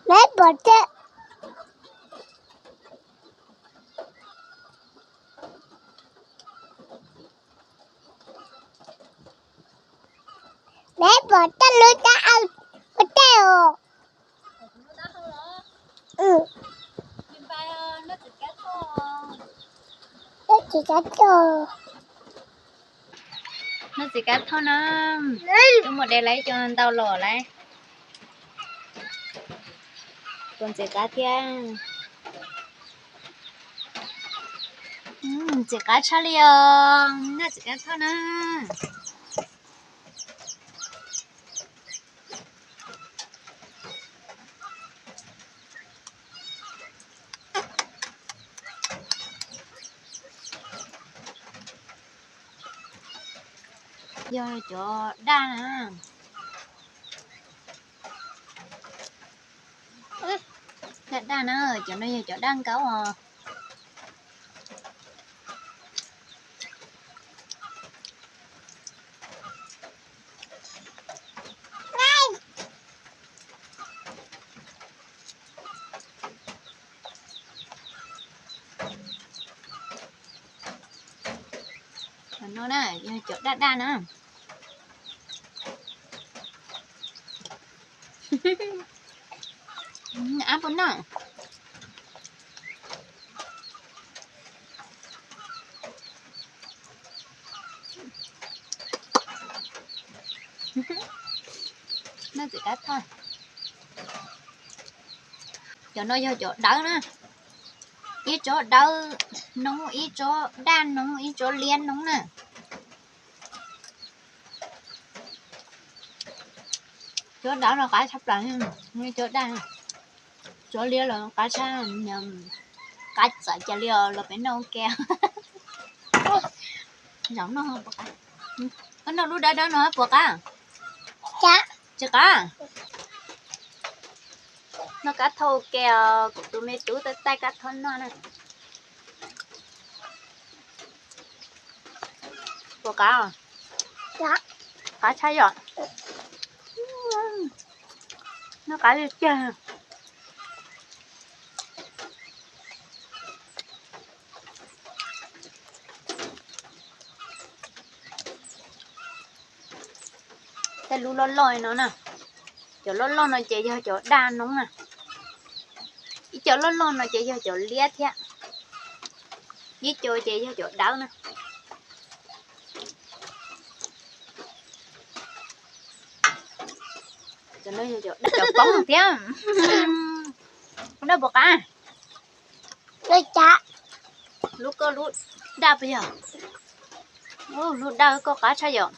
Meb pom tej, meb pom tej lub tab ua tej os. Noj txiv kab thoj na. Wb mus de lawv cov ntau los lawm. Tus ntxim qab thiab. Ntxim qab tshaj li os, noj txiv kab thoj na. Yog cov daj na. Daj daj na, cov no yog cov daj nkaub os. Cov no na, yog cov daj daj na. Ab puas noj? Noj txiv kab thoj. Cov no yog cov dawb na. Ib tsob dawb noob, ib tsob daj noob, ib tsob liab noob na. Cov dawb no qab tshaj plaws, cov daj, cov liab los qab tshaj, qab txawv cas li os, los peb noj ua ke. Zaum no puas qab? Koj noj lub dawb dawb no puas qab? Tsis qab. Noj kab thoj ua ke os, kuv tus me tub taij taij kab thoj noj na. Puas qab? Qab tshaj yom. Noj qab tiag tiag. Tej lub loj loj no na, cov loj loj no ces yog cov daj noob na. Ib co loj loj no ces yog cov liab thiab, ib co ces yog cov dawb na. Cov no yog cov daj, cov poob thiab. Daj puas qab? Lub koj lub daj puas yog? Lub daj koj qab tshaj yom.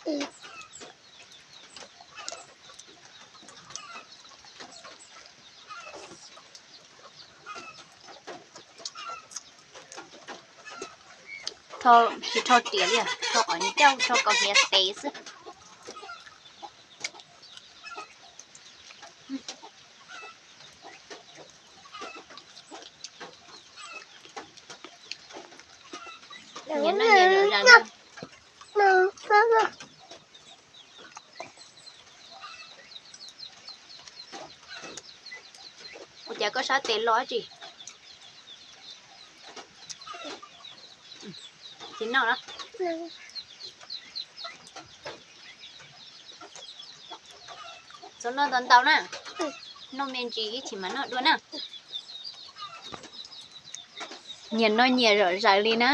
Tsis rho riam li, rho qhov ncauj, rho kom hiav tes xwb. Ua cas koj sab tes loj tsi? Tsis noj los? Txhob noj ntau ntau na. Noj me ntsis ib chim mas noj dua na. Nyias noj nyias zom zaws li na.